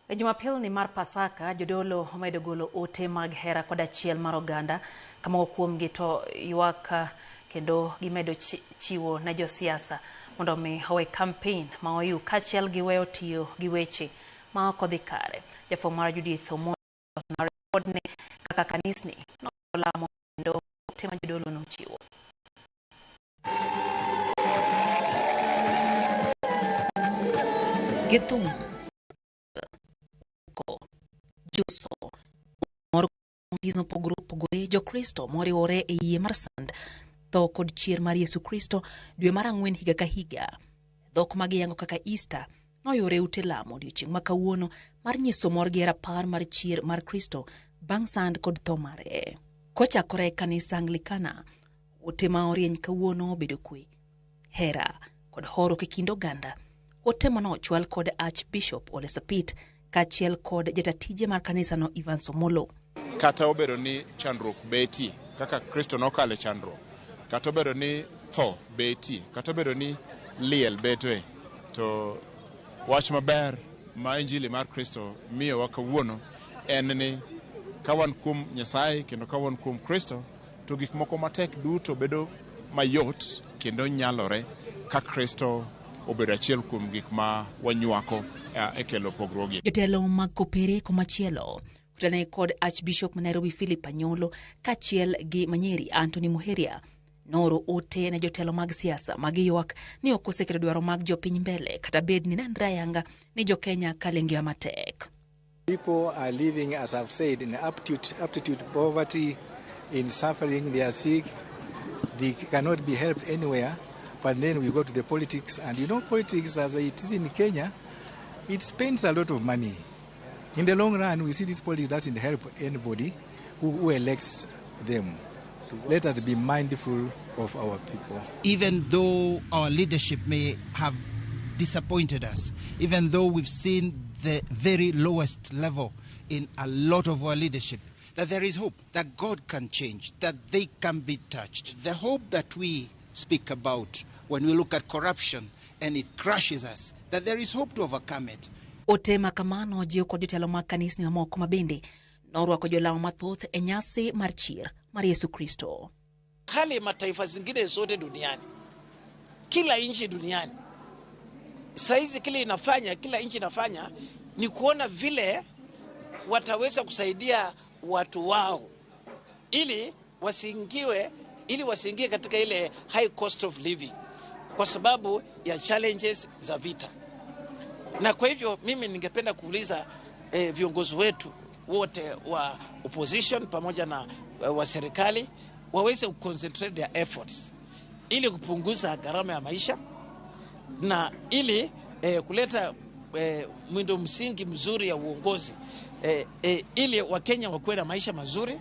E Jumapilni mar Pasaka, jodolo omedo golo ote mag hera kod achiel mar oganda, ka moko kuomgi to ywak kendo gimedo chiwo ne josiasa mondo omi owe kampen ma oyiw kaachiel gi weyo tiyo gi weche ma ok odhi kare. Jafwambo mar Judith Omondi ripodni kaka kanisni nolamo kendo ote ma jodolo nochiwo. Gi thum juso mor mopogore opogore Jokristo moriwore e yie mar sand tho kod chier mar Yesu Kristo dwe mar ang'wen higa ka higa. Dhok ma giyango kaka Easter noyore ute lamo odiechieng' ma kawuono mar nyiso mor gi rapar mar chier mar Kristo bang' sand kod tho mare. Kochakore e kanisa Anglikana, ote ma orieny kawuono obedo kwe, hera kod horuok e kind oganda. Ote mano ochwal kod Archbishop Ole Sapit kaachiel kod jatatije mar kanisano Evans Omolo. Kata obedo ni chandruok betie, kaka Kristo nokalo e chandruok, kata obedo ni tho betie, kata obedo ni liel betoe, to wach maber ma Injili mar Kristo miyowa kawuono en ni ka wan kuom Nyasaye kendo ka wan kuom Kristo, to gik moko matek duto bedo mayot kendo nyalore ka Kristo obedo achiel kuom gik ma wanywako e kelo pogruogi. Jotelo mag Kopere komachielo otene kod Archbishop ma Nairobi Philip Anyolo kaachiel gi Manyeri Anthony Muheria nooro ote ne jotelo mag siasa ma giywak ni ok oseketo dwaro mag jopiny mbele kata bed ni nenre ayanga ni jokenya kalo e ngima matek. People are living, as I've said, in aptitude poverty, in suffering, they are sick, they cannot be helped anywhere. But then we go to the politics, and you know, politics as it is in Kenya, it spends a lot of money. In the long run, we see this politics doesn't help anybody who elects them. Let us be mindful of our people. Even though our leadership may have disappointed us, even though we've seen the very lowest level in a lot of our leadership, that there is hope, that God can change, that they can be touched. The hope that we speak about when we look at corruption and it crushes us, that there is hope to overcome it. Ote ma kamano jiw kod jotelo mag kanisni mamoko ma bende norwako jolamo mathoth e nyasi mar chier mar Yesu Kristo. Hali mataifa zingine zote duniani, kila nchi duniani saizi kile inafanya, kila nchi inafanya ni kuona vile wataweza kusaidia watu wao ili wasiingiwe, ili wasiingie katika ile high cost of living kwa sababu ya challenges za vita. Na kwa hivyo mimi ningependa kuuliza viongozi wetu wote wa opposition pamoja na wa serikali waweze kuconcentrate their efforts ili kupunguza gharama ya maisha na ili kuleta miundo msingi mzuri ya uongozi ili Wakenya wakuwe na maisha mazuri.